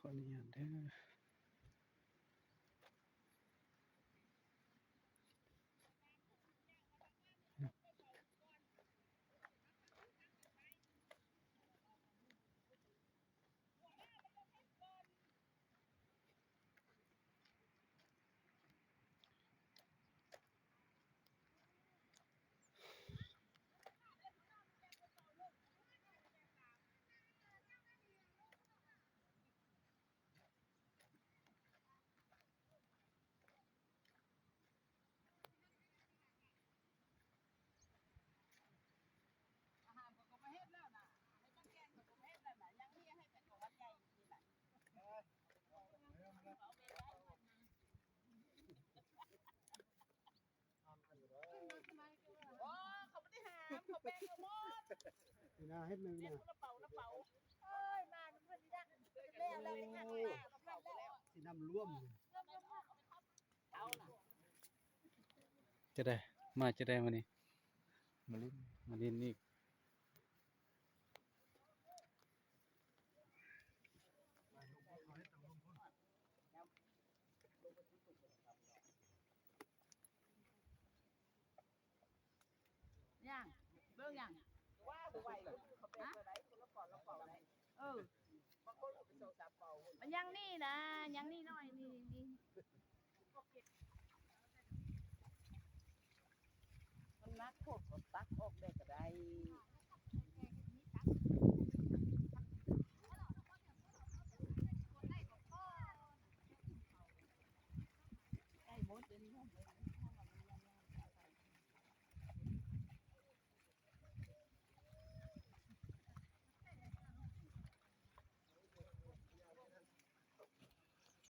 ອະນຸຍາດເດີ. ອາຫານເຂົາກໍມາເຮັດແລ້ວນະ ໃນຈັກແກງເຂົາກໍມາເຮັດແລ້ວນະ ຍັງມີໃຫ້ເປັນຂອງວັນໃຫຍ່ນີ້ນະ. ໂອ້ ເຂົາບໍ່ໄດ້ຫາມ ເຂົາແບ່ງເອົາໝົດ ນີ້ນະ ເຮັດໜຶ່ງນະ ເຮັດຄົນລະເປົາລະເປົາ. ເອີຍ ມາເພິ່ນນີ້ນະ ແລ້ວແລ້ວ ໄປຫາມາ ຊິນຳລວມ ເອົາລະ. ຈະໄດ້ ມາຈະໄດ້ມື້ນີ້ ມາຫຼິ້ນ ມາຫຼິ້ນອີກ. ຫຍັງ ເບິ່ງຫຍັງ ວ່າບໍ່ໄຫວ ເຂົາແບ່ງເທົ່າໃດ ຄົນລະເປົາລະເປົາໃດ. ເອີ ບາງຄົນເອົາໄປສອງສາມເປົາພຸ້ນ ມັນຍັງນີ້ນະ ຍັງນີ້ໜ້ອຍນີ້ ນີ້ ມັນໜັກໂພດ ກໍຕັກອອກແດ່ກໍໄດ້.